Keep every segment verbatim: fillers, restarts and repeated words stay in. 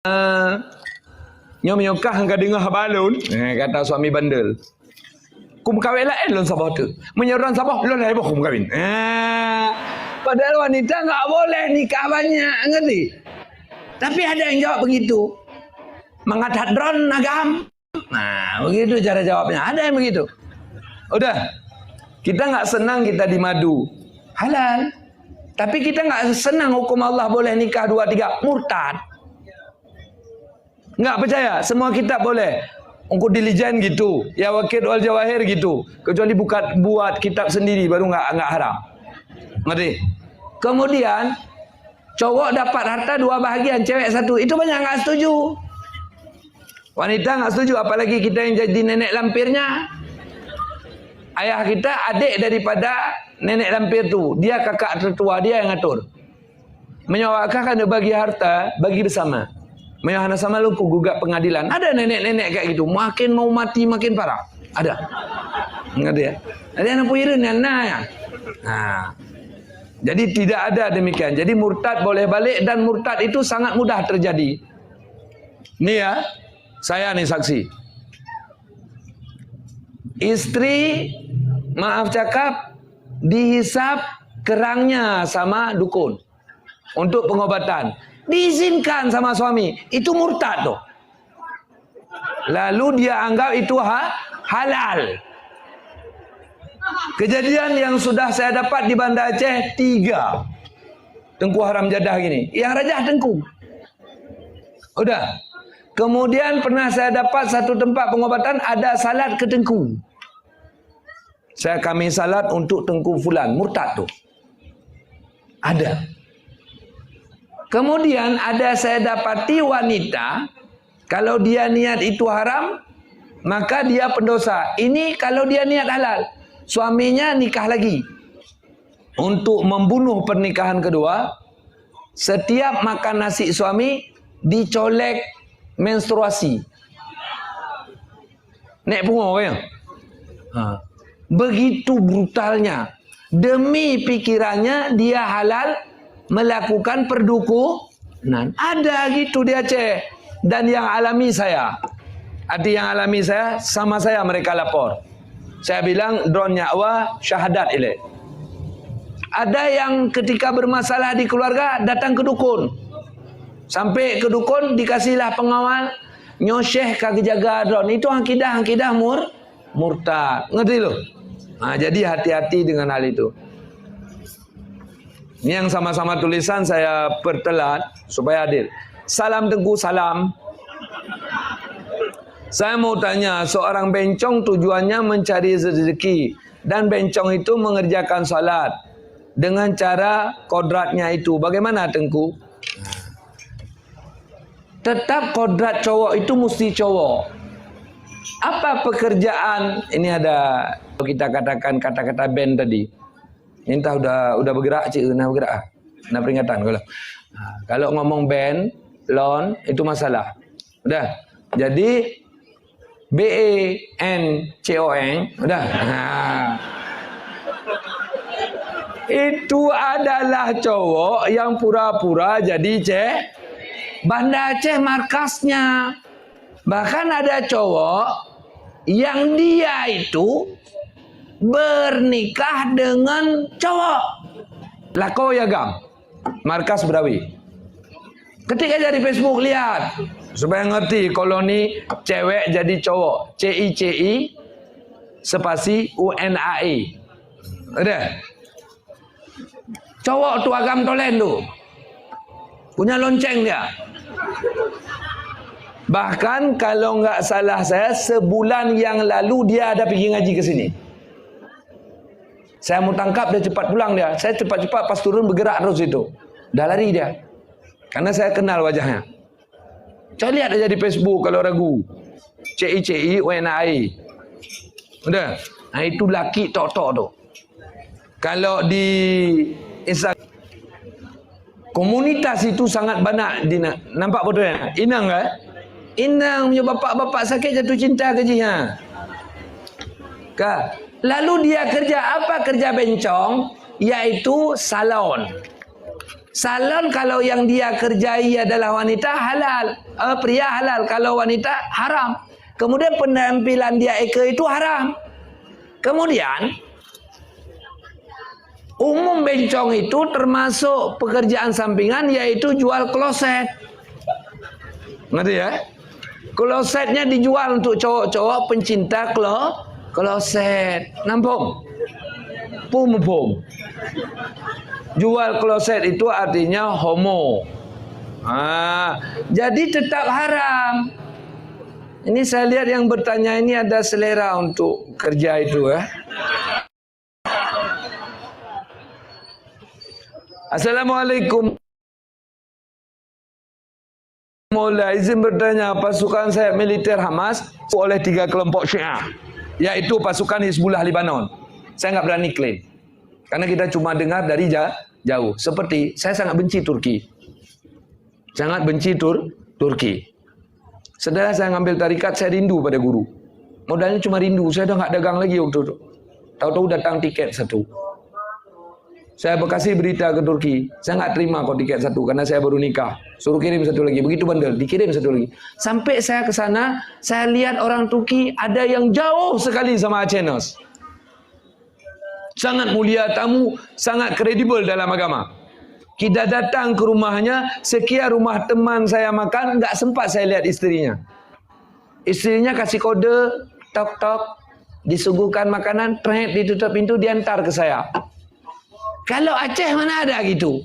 Ah, nyoe meunyoe kah ka deungoe haba lôn, eh, kata suami bandel. Kumeukawen laén lôn saboh teuk. Meunyoe droen saboh, lôn laén boh kumeukawen. Ah, padahal wanita enggak boleh nikah banyak, ngerti? Tapi ada yang jawab begitu. Mangat that droen agam. Nah, begitu cara jawabnya. Ada yang begitu. Udah. Kita enggak senang kita dimadu. Halal. Tapi kita enggak senang hukum Allah boleh nikah dua tiga. Murtad. Enggak percaya, semua kitab boleh. Ungku Dilijen gitu, Yaqut wal Jawahir gitu. Kecuali buka, buat kitab sendiri, baru enggak, enggak haram. Ngerti? Kemudian, cowok dapat harta dua bahagian, cewek satu. Itu banyak enggak setuju. Wanita enggak setuju, apalagi kita yang jadi nenek lampirnya. Ayah kita adik daripada nenek lampir tu. Dia kakak tertua, dia yang atur. Meunyoe awak kah ka neubagi harta, bagi beusama. Meunyoe hana sama, lôn kugugat peungadilan. Ada nenek-nenek kayak gitu, makin mau mati makin parah. Ada. Ada ya. Ada aneuk puyeureun nyan na ya. Ha. Jadi tidak ada demikian. Jadi murtad boleh balik dan murtad itu sangat mudah terjadi. Ni ya, saya ni saksi. Istri, maaf cakap, dihisap kerangnya sama dukun untuk pengobatan. Diizinkan sama suami. Itu murtad tu. Lalu dia anggap itu ha-, halal. Kejadian yang sudah saya dapat di Banda Aceh, tiga. Tengku haram jadah gini. Yang rajah tengku. Udah. Kemudian pernah saya dapat satu tempat pengobatan, ada salat ke tengku. Saya kami salat untuk tengku fulan, murtad tu. Ada. Kemudian ada saya dapati wanita, kalau dia niat itu haram, maka dia pendosa. Ini kalau dia niat halal, suaminya nikah lagi. Untuk membunuh pernikahan kedua, setiap makan nasi suami dicolek menstruasi. Nek pungo ya? Ha. Begitu brutalnya. Demi pikirannya dia halal melakukan perdukunan. Ada gitu di Aceh. Dan yang alami saya. Arti yang alami saya, sama saya mereka lapor. Saya bilang, "Droeneuh nyak wa syahadat ilée." Ada yang ketika bermasalah di keluarga, datang ke dukun. Sampai ke dukun, dikasihlah pengawal, "Nyoe syekh ka geujaga droeneuh." Itu akidah-akidah mur-, murtad. Ngerti tu? Ha, jadi hati-hati dengan hal itu. Ini yang sama-sama tulisan saya pertelat supaya adil. Salam Tengku, salam. Saya mau tanya, seorang bencong tujuannya mencari rezeki dan bencong itu mengerjakan salat dengan cara kodratnya itu. Bagaimana Tengku? Tetap kodrat cowok itu mesti cowok. Apa pekerjaan? Ini ada kita katakan kata-kata ben tadi. Entah udah, udah bergerak cik, udah bergerak ah. Nah, peringatan kalau. Ha, kalau ngomong ben, lon, itu masalah. Udah. Jadi B E N C O N, udah. Ha. Itu adalah cowok yang pura-pura jadi ceh. Banda Aceh markasnya. Bahkan ada cowok yang dia itu bernikah dengan cowok. Lakoe agam. Markas Berawi. Ketik aja di Facebook, lihat. Supaya ngerti koloni cewek jadi cowok. C I C I spasi U N A E. Udah. Cowok tu agam tolen tu. Punya lonceng dia. Bahkan kalau enggak salah saya, sebulan yang lalu dia ada pergi ngaji ke sini. Saya mau tangkap dia, cepat pulang dia. Saya cepat-cepat pas turun bergerak terus itu. Dah lari dia. Karena saya kenal wajahnya. Cari lihat aja di Facebook kalau ragu. C I C I U N A E. Udah. Nah, itu laki tok-tok tu. Kalau di Insta-, komunitas itu sangat banyak di na-, nampak foto ya? Inang kan? Inang punya bapak-bapak sakit jatuh cinta ke jih ha? Ka. Lalu dia kerja apa? Kerja bencong, yaitu salon. Salon kalau yang dia kerjai adalah wanita, halal. Eh, pria, halal. Kalau wanita, haram. Kemudian penampilan dia eka itu haram. Kemudian, umum bencong itu termasuk pekerjaan sampingan, yaitu jual kloset. Ngerti ya? Klosetnya dijual untuk cowok-cowok pencinta klo-, kloset. Nampung? Pum, pum. Jual kloset itu artinya homo. Ah, jadi tetap haram. Ini saya lihat yang bertanya ini ada selera untuk kerja itu, ya. Assalamualaikum. Maula, izin bertanya, pasukan sayap militer Hamas oleh tiga kelompok Syiah, yaitu pasukan Hizbullah Lebanon. Saya nggak berani klaim, karena kita cuma dengar dari ja-, jauh. Seperti, saya sangat benci Turki. Sangat benci Tur-, Turki. Setelah saya ngambil tarikat, saya rindu pada guru. Modalnya cuma rindu, saya dah nggak dagang lagi waktu itu. Tahu-tahu datang tiket satu. Saya berkasih berita ke Turki, saya nggak terima kok tiket satu karena saya baru nikah. Suruh kirim satu lagi, begitu bandel, dikirim satu lagi. Sampai saya ke sana, saya lihat orang Turki ada yang jauh sekali sama Aceh Nos. Sangat mulia tamu, sangat kredibel dalam agama. Kita datang ke rumahnya, sekian rumah teman saya makan, nggak sempat saya lihat istrinya. Istrinya kasih kode, tok, tok, disuguhkan makanan, trek, ditutup pintu, diantar ke saya. Kalau Aceh mana ada gitu?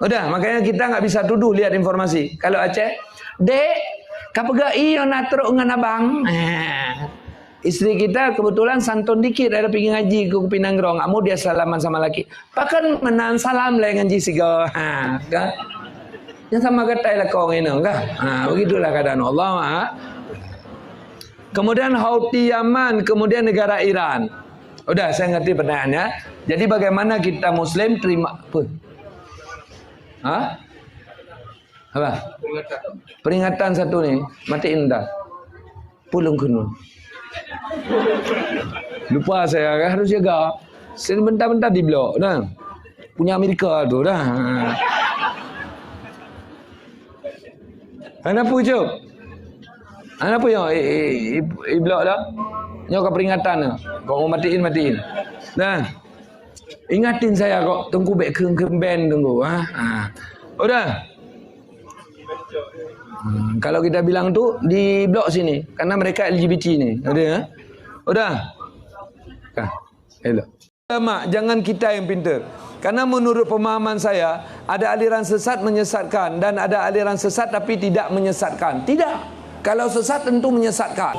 Udah, makanya kita nggak bisa tuduh lihat informasi. Kalau Aceh, "Dek, ka peugah i nyang na trok ngon abang?" Eh. Isteri kita kebetulan santun dikit, ada pergi ngaji ke Kupi Nanggroe, nggak mau dia salaman sama laki. Pakon meunan salam lé ngon jih sigoe. Ha, kan? Nyang sama gatai lakoe ngon inong, kan? Ha, begitulah keadaan Allah, ha. Kemudian Houthi Yaman, kemudian negara Iran. Udah, saya ngerti pertanyaannya. Jadi bagaimana kita Muslim terima apa? Ha? Apa? Peringatan satu ni, matiin dah. Pulung kena. Lupa saya, harus jaga. Sebentar-bentar diblok dah. Punya Amerika tu dah. Kenapa, Cuk? Kenapa yang i, i, i, i blok dah? Nyoe ka peringatan dah. Kau mau matiin, matiin. Dah. Ingatin saya kok, Teungku bèk kheun-kheun ban, Teungku, ha? Ha. Udah. Hmm, kalau kita bilang tu, di blok sini. Karena mereka L G B T ni. Ada, ha? Udah. Kah. Elok. Ulama, jangan kita yang pintar. Karena menurut pemahaman saya, ada aliran sesat menyesatkan dan ada aliran sesat tapi tidak menyesatkan. Tidak. Kalau sesat tentu menyesatkan.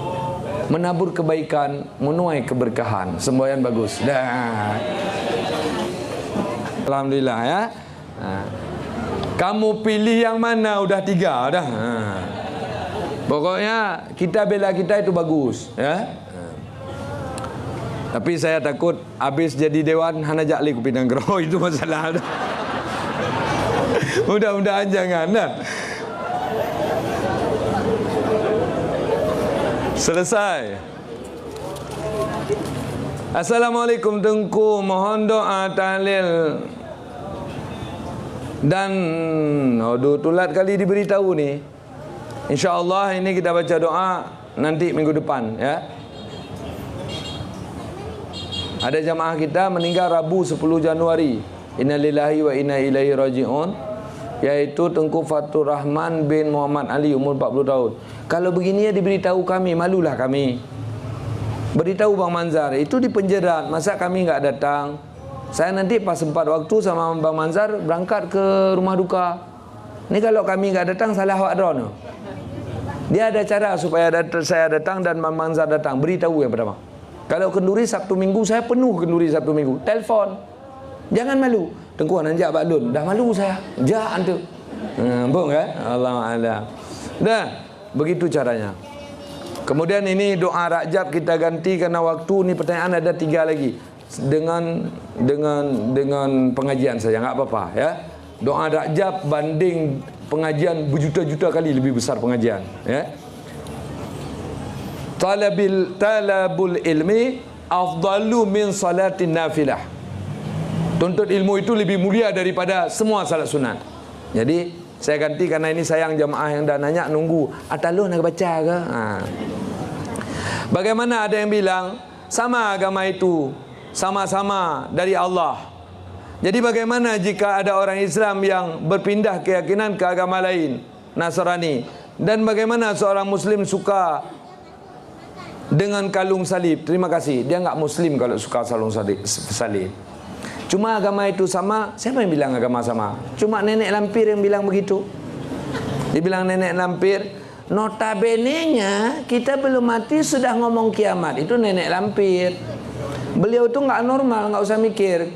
Menabur kebaikan, menuai keberkahan. Semboyan bagus. Dah. Alhamdulillah ya. Ha. Kamu pilih yang mana? Udah tiga dah. Ha. Pokoknya kita bela kita itu bagus ya. Ha. Tapi saya takut habis jadi dewan hana jak lé Kupi Nanggroe, itu masalah. Mudah-mudahan jangan dah. Selesai. Assalamualaikum Teungku, mohon doa tahlil dan, aduh, tulat kali diberitahu ni. Insya Allah ini kita baca doa nanti minggu depan ya. Ada jamaah kita meninggal Rabu sepuluh Januari. Innalillahi wa inna ilaihi raji'un, yaitu Teungku Fatur Rahman bin Muhammad Ali, umur empat puluh tahun. Kalau begini ya diberitahu kami, malulah kami. Beritahu Bang Manzar, itu dipenjara, masa kami nggak datang? Saya nanti pas sempat waktu sama Bang Manzar berangkat ke rumah duka. Ni kalau kami nggak datang, salah awak droeneuh. Dia ada cara supaya dat-, saya datang dan Bang Manzar datang. Beritahu yang pertama. Kalau kenduri Sabtu Minggu, saya penuh kenduri Sabtu Minggu. Telpon. Jangan malu. Teungku, hana jak bak lôn. Dah malu saya. Jak antu. Hmm, bong kan? Allahu a'lam. Dah, begitu caranya. Kemudian ini doa Rajab kita ganti karena waktu ni pertanyaan ada tiga lagi. Dengan, dengan, dengan pengajian saja, nggak apa-apa ya. Doa Rajab banding pengajian berjuta-juta kali lebih besar pengajian ya. Talabil, talabul ilmi afdalu min salatin nafilah. Tuntut ilmu itu lebih mulia daripada semua salat sunat. Jadi, saya ganti karena ini sayang jamaah yang dah nanya, nunggu, "Ata lôn nak baca ke?" Ha. Bagaimana ada yang bilang, "Sama agama itu, sama-sama dari Allah." Jadi, bagaimana jika ada orang Islam yang berpindah keyakinan ke agama lain, Nasrani? Dan bagaimana seorang Muslim suka dengan kalung salib? Terima kasih. Dia enggak Muslim kalau suka kalung salib. Salib. Cuma agama itu sama. Siapa yang bilang agama sama? Cuma nenek lampir yang bilang begitu. Dia bilang nenek lampir, "Notabene-nya, kita belum mati sudah ngomong kiamat." Itu nenek lampir. Beliau tu enggak normal, enggak usah mikir.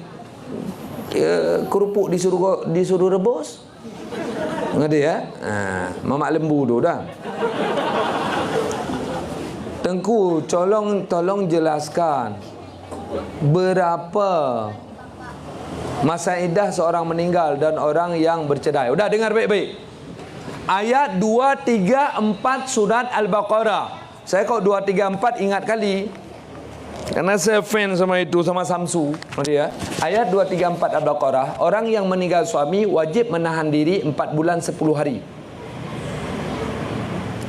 Eh, kerupuk disuruh, disuruh rebus. Ngerti ya? Ha, mamak lembu tu dah. Teungku, tolong, tolong jelaskan berapa masa iddah seorang meninggal dan orang yang bercerai. Udah dengar baik-baik. Ayat dua, tiga, empat surat Al-Baqarah. Saya kok dua, tiga, empat ingat kali. Karena saya fan sama itu, sama Samsu. Ngerti ya? Ayat dua, tiga, empat Al-Baqarah, orang yang meninggal suami wajib menahan diri empat bulan sepuluh hari.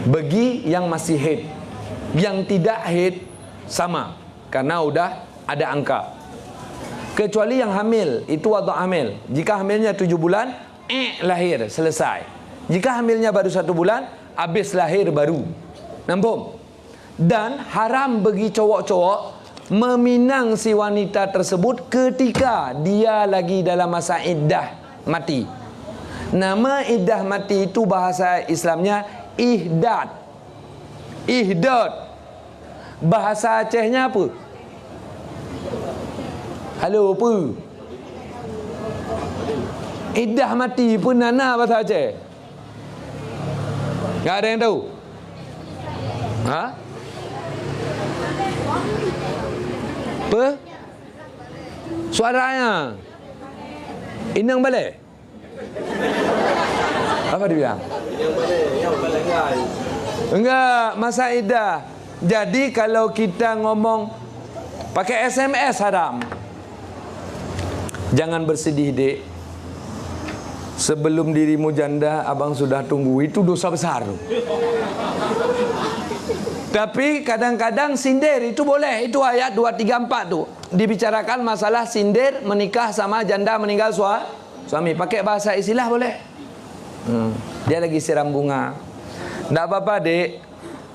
Bagi yang masih haid. Yang tidak haid, sama. Karena udah ada angka. Kecuali yang hamil, itu wada' hamil. Jika hamilnya tujuh bulan, eh, lahir, selesai. Jika hamilnya baru satu bulan, habis lahir baru. Nampak? Dan haram bagi cowok-cowok meminang si wanita tersebut ketika dia lagi dalam masa iddah mati. Nama iddah mati itu bahasa Islamnya ihdad. Ihdad. Bahasa Acehnya apa? Halo, apa? Iddah mati, apa nana bahasa Aceh? Enggak ada yang tahu? Ha? Apa? Suaranya. Inang balai? Apa dibilang? Enggak, masa iddah. Jadi kalau kita ngomong pakai S M S haram. Jangan bersedih, Dek. Sebelum dirimu janda, abang sudah tunggu. Itu dosa besar. Tapi kadang-kadang sindir itu boleh. Itu ayat dua, tiga, empat tu. Dibicarakan masalah sindir menikah sama janda meninggal sua-, suami. Pakai bahasa istilah boleh. Hmm. Dia lagi siram bunga. Ndak apa-apa, Dek.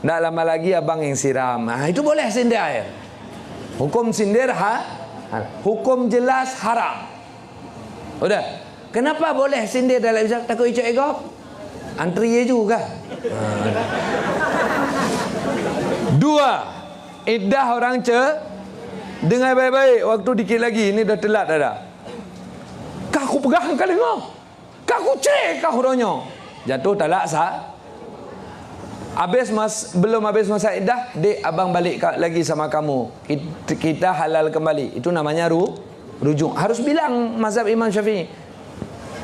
Ndak lama lagi abang yang siram. Ah, itu boleh sindir. Hukum sindir ha-, ha-, hukum jelas haram. Udah. Kenapa boleh sindir dalam Islam? Takut icok egop? Antri je juga. Ha. Dua. Iddah orang ce-, dengar baik-baik. Waktu dikit lagi. Ini dah telat dah. Kah aku pegang kali ngah. Ka kucre kah uroe nyoe. Jatuh talak sa-, habis mas-, belum habis masa iddah, "Dek, abang balik ka-, lagi sama kamu. Kit-, kita halal kembali." Itu namanya ru-, rujuk. Harus bilang mazhab Imam Syafi'i.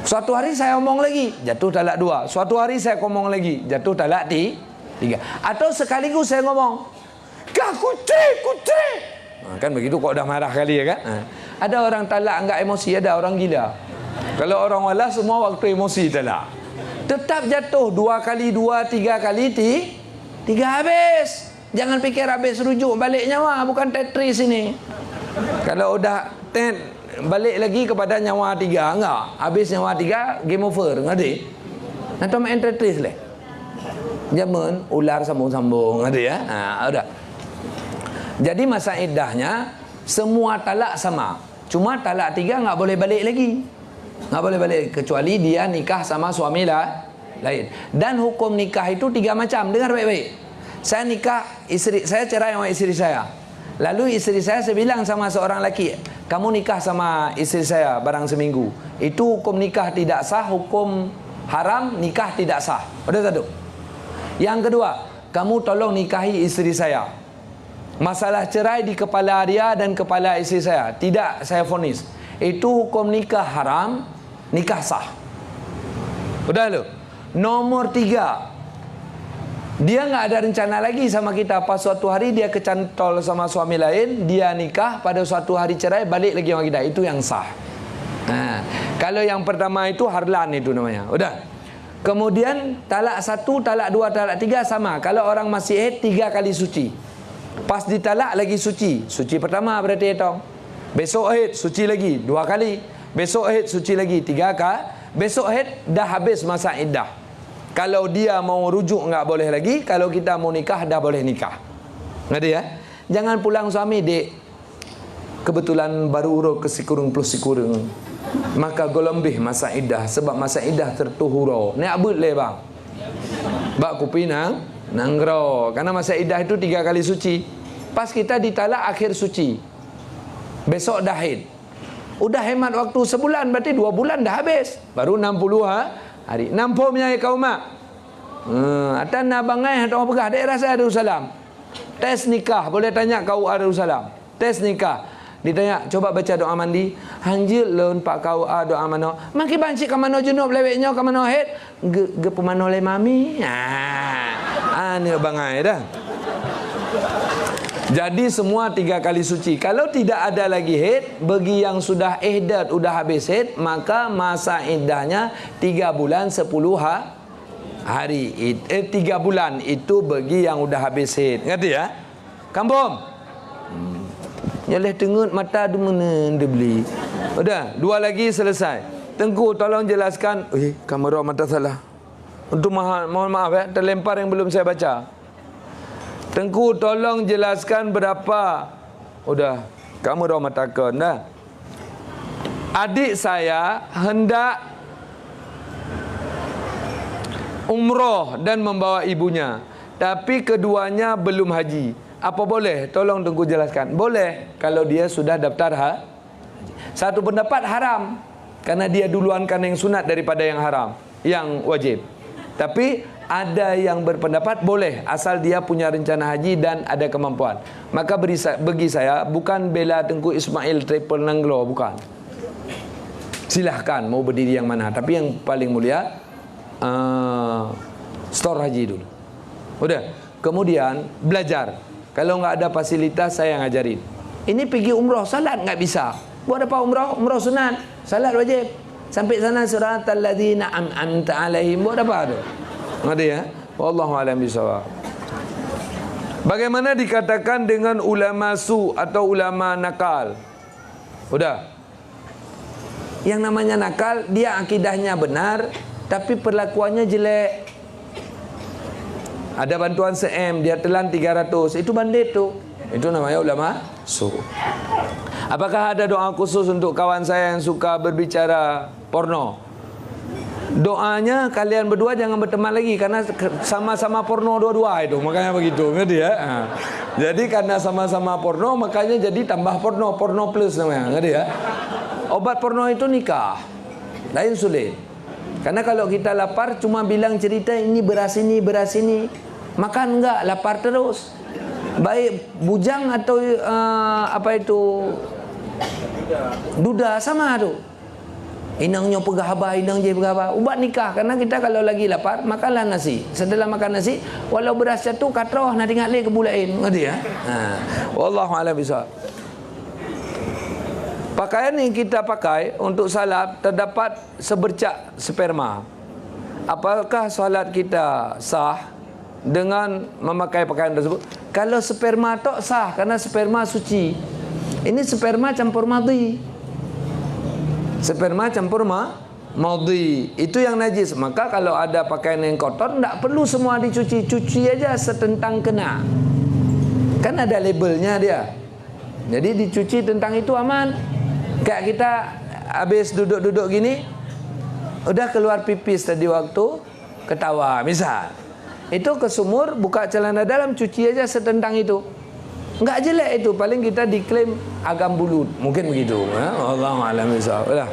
"Suatu hari saya omong lagi, jatuh talak dua. Suatu hari saya omong lagi, jatuh talak ti-, tiga." Atau sekaligus saya ngomong, "Kah kucre, kucre!" Ha, kan begitu, kok dah marah kali ya kan? Ha. Ada orang talak enggak emosi, ada orang gila. Kalau orang wala semua waktu emosi talak. Tetap jatuh dua kali, dua, tiga kali, ti-, tiga habis. Jangan pikir habis rujuk balik nyawa, bukan Tetris ini. Kalau udah tet, balik lagi kepada nyawa tiga, enggak. Habis nyawa tiga, game over, ngerti? Nanti main Tetris leh. Jameun ular sambung-sambung, ada ya? Ha, udah. Jadi masa iddahnya, semua talak sama. Cuma talak tiga enggak boleh balik lagi. Enggak boleh balik, kecuali dia nikah sama suami la-, lain. Dan hukum nikah itu tiga macam. Dengar baik-baik. Saya nikah isteri, saya cerai sama isteri saya. Lalu isteri saya, saya bilang sama seorang laki, "Kamu nikah sama isteri saya barang seminggu." Itu hukum nikah tidak sah, hukum haram, nikah tidak sah. Ada satu. Yang kedua, "Kamu tolong nikahi isteri saya." Masalah cerai di kepala dia dan kepala isteri saya. Tidak saya vonis. Itu hukum nikah haram, nikah sah. Udah lu. Nomor tiga, dia nggak ada rencana lagi sama kita. Pas suatu hari dia kecantol sama suami lain, dia nikah, pada suatu hari cerai, balik lagi sama kita. Itu yang sah. Ha, kalau yang pertama itu harlan itu namanya. Udah. Kemudian talak satu, talak dua, talak tiga sama. Kalau orang masih haid, tiga kali suci. Pas ditalak lagi suci. Suci pertama berarti, hitung. Besok haid, suci lagi dua kali. Besok haid, suci lagi tiga ka. Besok haid dah habis masa iddah. Kalau dia mau rujuk, nggak boleh lagi. Kalau kita mau nikah, dah boleh nikah. Ngerti ya? Jangan pulang suami, dek. Kebetulan baru uroe keu sikureueng ploh sikureueng. Maka goh lom beh masa iddah, sebab masa iddah teutuh uroe. Nyak beuet lé bang. Bak kupi nang, nanggroe. Karena masa iddah itu tiga kali suci. Pas kita ditalak akhir suci. Besok dah haid. Udah hemat waktu sebulan, berarti dua bulan dah habis. Baru enam puluh ha-, hari. Nampom nyai kaum mak. Hmm, atan na bangai atau peugah daerah saya Darussalam. Tes nikah, boleh tanya K U A Darussalam. Tes nikah. Ditanya, "Coba baca doa mandi." "Hanjeuet lôn Pak K U A doa manoe." "Makiban cit ka manoe junub lewat nyoe, ka manoe haid." "Ge-, geupeumanoe lé mami." Ah, aneuk bangai dah. Jadi semua tiga kali suci. Kalau tidak ada lagi haid, bagi yang sudah ihdat, udah habis haid, maka masa iddahnya tiga bulan sepuluh ha-, hari. It-, eh, tiga bulan itu bagi yang udah habis haid. Ngerti ya? Kampung. Hmm. Nyoe leh teungeut mata deumeuneun deubli. Udah, dua lagi selesai. Teungku, tolong jelaskan. Eh, kamera mata salah. Untuk maha-, mohon maaf ya, terlempar yang belum saya baca. Teungku, tolong jelaskan berapa. Udah, kamera mata kon dah. Adik saya hendak umroh dan membawa ibunya, tapi keduanya belum haji. Apa boleh? Tolong Teungku jelaskan. Boleh, kalau dia sudah daftar ha-, satu pendapat haram, karena dia duluankan yang sunat daripada yang haram, yang wajib. Tapi ada yang berpendapat boleh, asal dia punya rencana haji dan ada kemampuan. Maka beri sa-, bagi saya, bukan bela Teungku Ismail Triple Nanggroe, bukan. Silahkan mau berdiri yang mana, tapi yang paling mulia, eh, store haji dulu. Udah, kemudian belajar. Kalau nggak ada fasilitas, saya yang ajarin. Ini pergi umroh, salat nggak bisa. Buat apa umroh? Umroh sunat. Salat wajib. Sampai sana, "Siratal ladzina an'amta 'alaihim." Buat apa tu? Ngerti ya? Wallahu a'lam bishawab. Bagaimana dikatakan dengan ulama su atau ulama nakal? Udah. Yang namanya nakal, dia akidahnya benar, tapi perlakuannya jelek. Ada bantuan se-M, dia telan tiga ratus, itu bandit tu. Itu namanya ulama su. Apakah ada doa khusus untuk kawan saya yang suka berbicara porno? Doanya, kalian berdua jangan berteman lagi, karena ke-, sama-sama porno dua-dua itu, makanya begitu, ngerti ya? Ha. Jadi karena sama-sama porno, makanya jadi tambah porno, porno plus namanya, ngerti ya? Obat porno itu nikah, lain sulit. Karena kalau kita lapar, cuma bilang cerita, "Ini beras ini, beras ini." Makan enggak, lapar terus. Baik bujang atau, eh, apa itu, duda, sama tu. Inong nyoe peugah haba, inong jih peugah haba. Ubat nikah, karena kita kalau lagi lapar, makanlah nasi. Setelah makan nasi, walau beras satu, ka troh, na teuingat lé keu buleuen. Ngerti ya? Ha. Wallahu a'lam bishawab. Pakaian yang kita pakai untuk salat terdapat sebercak sperma. Apakah salat kita sah dengan memakai pakaian tersebut? Kalau sperma tok sah, karena sperma suci. Ini sperma campur madhi. Sperma campur ma-, madhi. Itu yang najis. Maka kalau ada pakaian yang kotor, ndak perlu semua dicuci. Cuci aja setentang kena. Kan ada labelnya dia. Jadi dicuci tentang itu aman. Kayak kita habis duduk-duduk gini, udah keluar pipis tadi waktu, ketawa, misal. Itu ke sumur, buka celana dalam, cuci aja setentang itu. Enggak jelek itu, paling kita diklaim agam bulut. Mungkin begitu, ya. Wallahu a'lam bishawab. Udah.